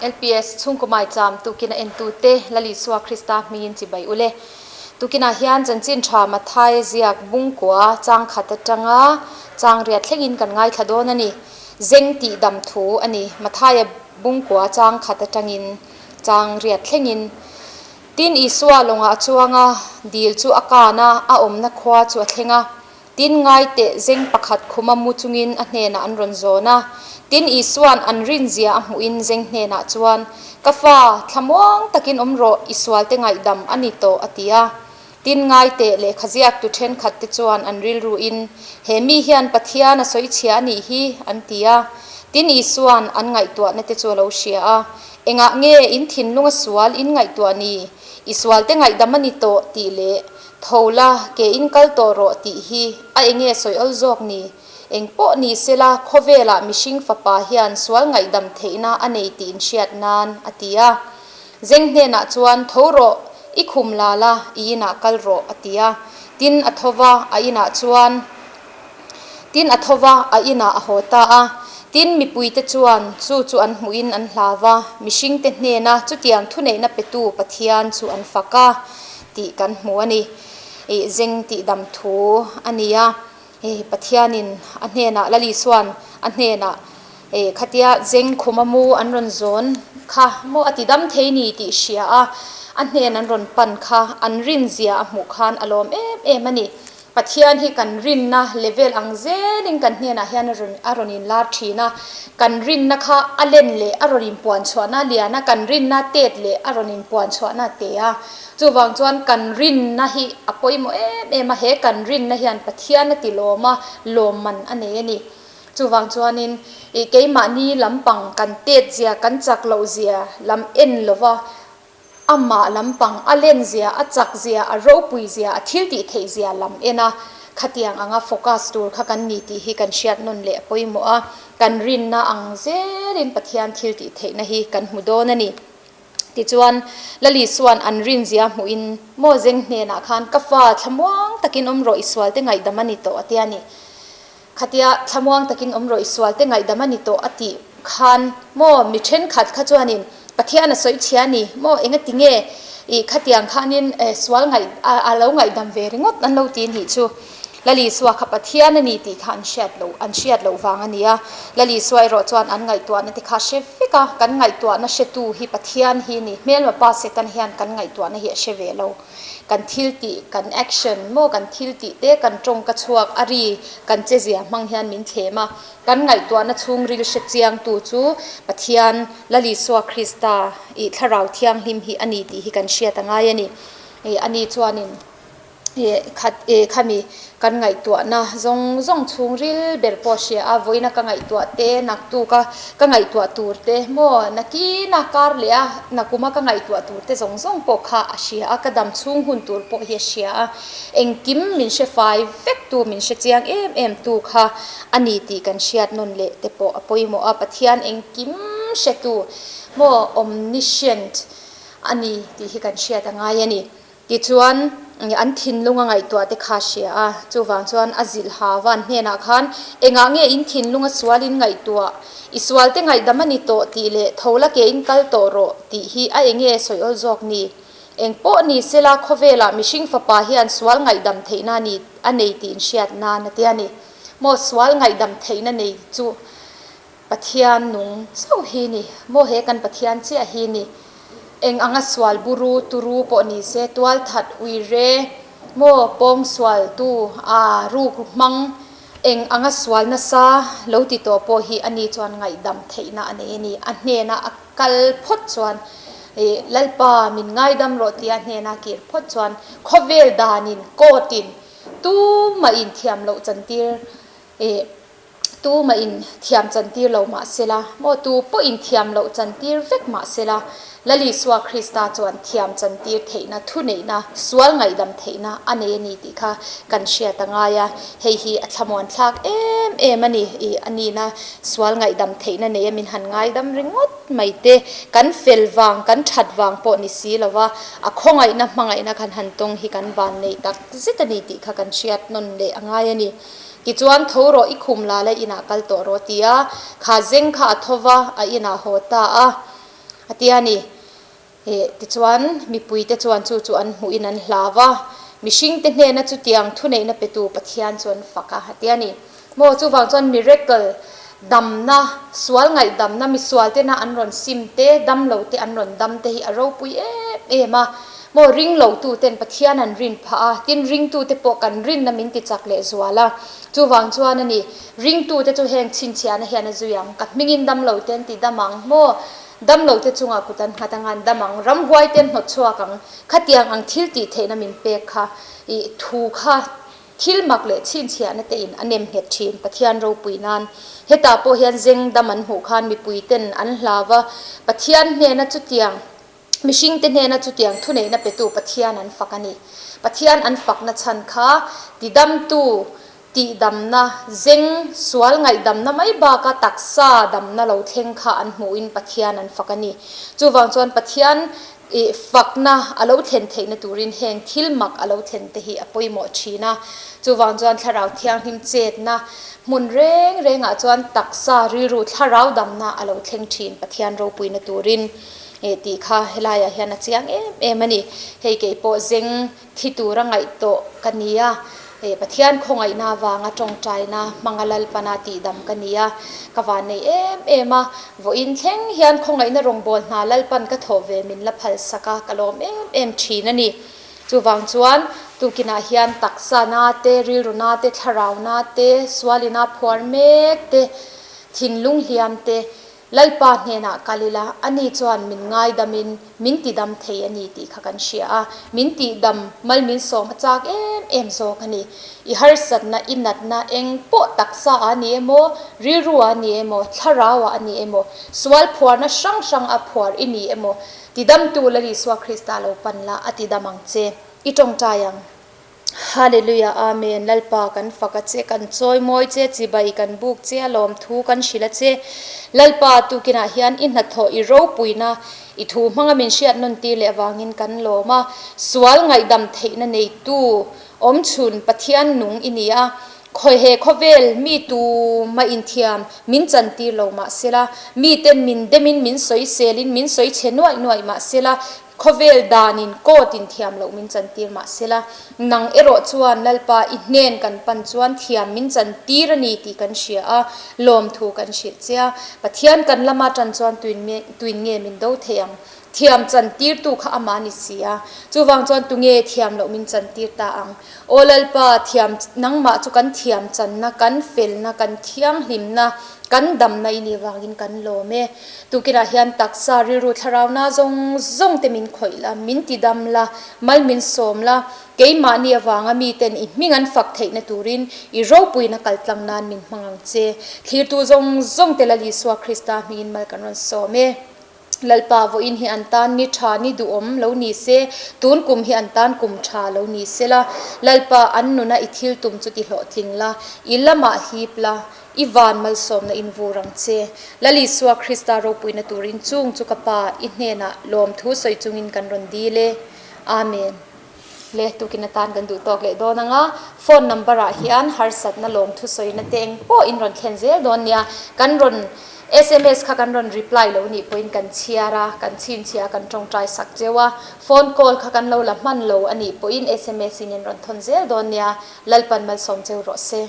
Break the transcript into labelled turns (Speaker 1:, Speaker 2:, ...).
Speaker 1: LPS chhungkaw maicham tukin a entute Lal Isua Krista hmingin chibai ule. Tukinah hian chanchin tha Matthai ziak bungkua chang khat atanga chang riat thlengin kan ngaithla dawn a ni. Zeng tih dam thu a ni. Matthai-a bungkua chang khat atangin chang riat thlengin. Tin Isua lawngah a chuang a, dil chu a kan a, a awmna khua chu a thleng a. Tin ngai teh zeng pakhat khuma mu chungin a hnenah an rawn zawn a. Tin Isua'n an rinzia a hmuhin zeng hnenah chuan, Ka fa, thlamuang takin awm rawh, i sualte ngaihdam a ni tawh, a ti a. Tin ngai teh lehkha ziaktu thenkhatte chuan an rilruin, He mi hian Pathian a sawi chhia a nih hi, an ti a. Tin Isua'n an ngaihtuahna te chu a lo hria a, Engah nge in thinlung a sual in ngaihtuah ni? I sualte ngaihdam a ni tawh, tih leh, Tho la, ke in kal tawh rawh tih hi a enge sawi awl zawk ni? Eng pawh ni sela, khawvelah mihring fapa hian sual ngaihdam theihna a nei tih inhriat nan, a ti a. Zeng hnenah chuan, Tho rawh, i khum la la, i inah kal rawh, a ti a. Tin, a tho va, a inah chuan. Tin, a tho va, a inah a haw ta a. Tin, mipuite chuan chu chu an hmuhin an hlau va, mihringte hnena chutiang thuneihna petu Pathian chu an fak a tih kan hmu a ni. Ih zeng tih dam thu a ni a, ih Pathianin a hnenah Lal Isua'n a hnenah ih khatia zeng khuma mu an rawn zawn kha maw a ti dam thei ni tih hria a, a hnen an rawn pan kha an rinzia a hmuh khan a lawm em em a ni. Pathian hi kan rinna level ang zelin kan hnenah hian a rawn a rawn inlar thin a, kan rinna kha a len leh a rawn inpuan chhuahna a lian a, kan rinna tet leh a rawn inpuan chhuahna a te a. Chuvang chuan kan rinna hi a pawimawh em em a, he kan rinna hian Pathian a ti lawm a, lawmman a nei a ni. Chuvang chuanin ih keimahni lampang kan tet zia, kan chak loh zia lam en lova, Amah lampang a len zia, a chak zia, a ropui zia, a thil tih theih zia lam en a, khatiang anga focus tur kha kan ni tih hi kan hriat nawn leh a pawimawh a, kan rinna ang zelin Pathian thil tih theihna hi kan hmu dawn a ni. Tichuan, Lali chuan an rin zia hmuhin maw zeng hnenah khan ka fa thlamuang takin awm rawh i sualte ngaihdam a ni tawh a tia ni. Khatia thlamuang takin awm rawh i sualte ngaihdam a ni tawh a tih khan maw mi thenkhat kha chuanin Pathian a sawi chhia a ni maw engati nge ih khatiang khanin sual ngaih a lo ngaihdam ve ringawt an lo ti nih chu Lal Isua kha Pathian a ni tih kha an hriat loh an hriat loh vang a ni a, Lal Isua erawh chuan an ngaihtuahna te kha a hre vek a, kan ngaihtuahna hretu hi Pathian hi ni hmelma pa Satan hian kan ngaihtuahna hi a hre ve lo. Kan thil tih, kan action maw, kan thil tih te, kan tawngka chhuak a ri, kan che zia hmang hian min thlem a. Kan ngaihtuahna chhungril hre chiangtu chu Pathian, Lal Isua Krista ih Thlarau Thianghlim hi a ni tih hi kan hriat a ngai a ni. Ih ani chuanin ih khat ih khami kan ngaihtuahna zawng zawng chhungril ber pawh hria a, vawiina ka ngaihtuah te, naktuka ka ngaihtuah tur te maw, nakina kar leh a, nakuma ka ngaihtuah tur te zawng zawng pawh kha a hria a, ka dam chhung hun tur pawh hi a hria a, engkim min hre fai vek tu, min hre chiang em em tu kha a ni tih kan hriat nawn leh te pawh a pawimawh a, Pathian engkim hretu maw omniscient a ni tih hi kan hriat a ngai a ni. Tichuan, an thinlung a ngaihtuah te kha a hria a, chuvang chuan a zilh ha van hnenah khan, Engah nge in thinlung a sual in ngaihtuah? I sualte ngaihdam a ni tawh tih leh tho la ke in kal tawh rawh tih hi a enge sawi awl zawk ni? Eng pawh ni sela khawvelah mihring fapa hian sual ngaihdam theihna a ni a nei tih in hriat nan a ti a ni. Maw sual ngaihdam theihna nei chu Pathian nung chauh hi ni maw he kan Pathian chiah hi ni. Eng anga sual buru turu pawh ni se tual that ui re maw pawng sual tu a ruk hmang eng anga sual nasa lo ti tawh pawh hi ani chuan ngaihdam theihna a nei a ni. A hnena a kal phawt chuan ih Lalpa min ngaidam rawh tia hnena kir phawt chuan khawvel danin court in tumah in thiam loh chantir ih Tumah in thiam chantir lo mah sela, maw tu pawh in thiam loh chantir vek mah sela, Lal Isua Krista chuan thiam chantir theihna, thuneihna, sual ngaihdam theihna a nei a ni tih kha kan hriat a ngai a. Hei hi a thlamuan thlak em em a ni. Ih, a nihna sual ngaihdam theihna nei a min han ngaidam ringawt mai te, kan fel vang, kan that vang pawh ni si lo va, a khawngaihna hmangaihna kan han tawng hi kan vanneih tak zet a ni tih kha kan hriat nawn leh a ngai a ni. Tichuan, Tho rawh, i khum la la inah kal tawh rawh, ti a. Kha zeng kha a tho va, a inah haw ta a. A ti a ni. Ih, tichuan, mipuite chuan chu chu an hmuhin an hlau a, mihringte hnena chutiang thuneihna petu Pathian chu an fak a, a ti a ni. Maw, chuvang chuan miracle, damna, sual ngaihdamna, misual tena an rawn sim te, dam lo te an rawn dam te hi a ropui em em a. Maw, ring lo tu ten Pathian an rin phah a, tin ringtu te pawh kan rinna min ti chak leh zual a. Chuvang chuan a ni, ringtu te chu heng chhinchhiahna hian a zui ang, ka hmingin dam lo te an ti dam ang, maw, dam lo te chungah kut an nghat anga an dam ang, ramhuai te an hnawt chhuak ang, khatiang ang thil tih theihna min pek kha, ih, thu kha Thil mak leh chhinchhiahna te in a nem nghet thin Pathian ropui nan. Hetah pawh hian zeng dam an hmuh khan mipui ten an hlau a, Pathian hnena chutiang, mihring te hnena chutiang thuneihna petu Pathian an fak a ni. Pathian an fakna chhan kha tidamtu, tihdamna, zeng, sual ngaihdamna mai baka taksa damna lo thleng kha an hmuhin Pathian an fak a ni. Chuvang chuan Pathian I fakna a lo thlen theihna turin heng thil mak a lo thlen te hi a pawimawh thin a. Chuvang chuan Thlarau Thianghlim chetna hmun reng rengah chuan taksa rilru thlarau damna a lo thleng thin Pathian ropuina turin tih kha helaiah hian a chiang em em a ni. Hei kei pawh zeng Thi tura ngaih tawh ka ni a, Pathian khawngaihna avanga tawngtaina hmanga Lalpana tihdam ka ni a, ka van nei em em a, vawiin thleng hian khawngaihna rawngbâwl hna Lalpan ka thawh ve min la phalsak a, ka lawm em em thin a ni. Chuvang chuan tukinah hian taksa na te, rilru na te, thlarau na te, sualina phuar mek te, thinlung hliam te, Lalpa hnenah kal ila, ani chuan min ngaidamin min tidam thei a ni tih kha kan hria a, min tihdam mal min sawm a chak em em zawk a ni. I harsatna, i natna eng pawh taksa ah a ni emaw, rilru ah a ni emaw, thlarau ah a ni emaw, sual phuarna hrang hrang a phuar i ni emaw, tidamtu Lal Isua Krista lo pan la, a tidam ang che. I tawngtai ang. Hallelujah Amen Lalpa kan fak a che kan chawi mawi che chibai kan buk che a lawm thu kan hrilh a che Lalpa tukinah hian i hnathawh i ropuina i thu hmanga min hriat nawn tir leh avangin kan lawm a sual ngaihdam theihna neitu awmchhun Pathian nung i ni a khawi he khawvel mi tu mah inthiam min chan tir lo mahsela miten min demin min sawiselin min sawi chhe nuaih nuaih mahsela Khawvel danin court in thiam loh min chantir mah sela, nang erawh chuan Lalpa i hnen kan pan chuan thiam min chantir a ni tih kan hria a, lawmthu kan hrilh che a. Pathian kan lama tan chuan tuin nge min do thei ang? Thiam chantirtu kha amah ni si a, chuvang chuan tunge thiam loh min chantir ta ang? Aw Lalpa, thiam nangmah chu kan thiam channa, kan felna, kan thianghlimna, kan damna i nih vangin kan lawm e. Tukinah hian taksa, rilru, thlarauna zawng zawng te min khawih la, min tidam la, mal min sawm la, keimahni avanga miten i hming an fak theihna turin i ropuina kaltlang nan min hmang ang che. Thlirtu zawng zawng te Lal Isua Krista hmingin mal kan rawn sawm e. Lalpa vawiin hi an tan ni tha ni duhawm lo ni se, tun kum hi an tan kum tha lo ni se la, Lalpa an nuna i thil tum chu ti hlawhtling la, i lamah hip la, I van malsawmna in vur ang che. Lal Isua Krista ropuina turin chung chu ka Pa i hnenah lawmthu sawi chungin kan rawn dil e. Amen. Le tukin atan kan duh tawk leh dawn ang a, phone number ah hian harsatna lawmthu sawina te eng pawh in rawn thlen zel dawn nia. Kan rawn sms kha kan rawn reply lo nih pawhin kan chhiar a, kan chhinchhiah a, kan tawngtai sak cheu a. Phone call kha kan lo la hman lo a nih pawhin sms in in rawn thawn zel dawn nia. Lalpan malsawm cheu rawh se.